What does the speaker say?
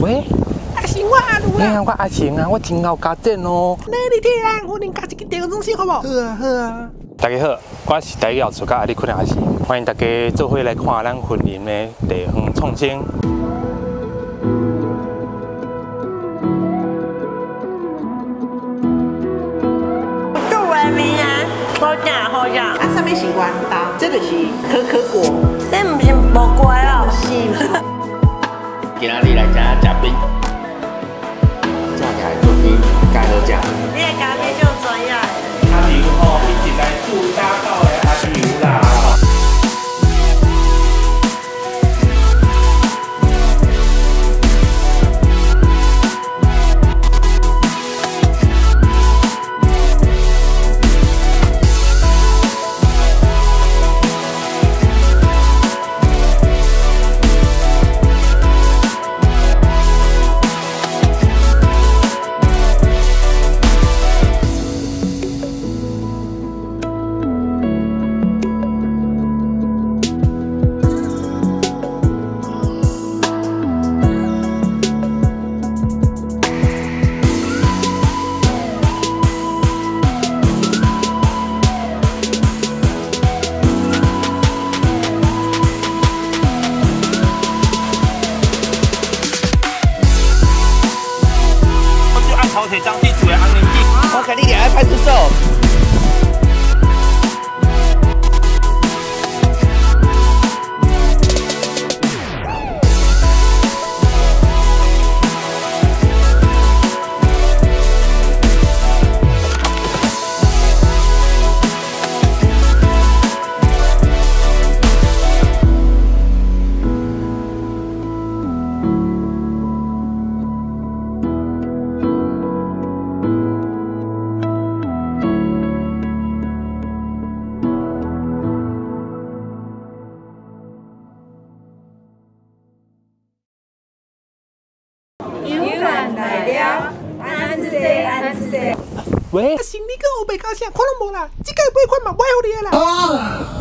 喂，阿成，我阿如啊。哎呀，我阿成啊，我真𠢕加展哦。你你替咱云林加一间地方中心好无？好啊好啊。大家好，我是台语老师佮阿里坤的阿成，欢迎大家做伙来看咱云林的地方创生。杜文明啊，好食好食。啊，啥物是豌豆？这就是可可果。这毋是木瓜哦。是。今仔日来遮食冰，食起来做比较好食。你的咖啡足专业的。阿牛吼，伊是来自打狗的阿牛啦。我就爱头提张地厝的红莲子。我共你掠去派出所。喂，阿成，你阁乌白讲啥？看拢无啦，这届尾款嘛，袂予你的啦。啊。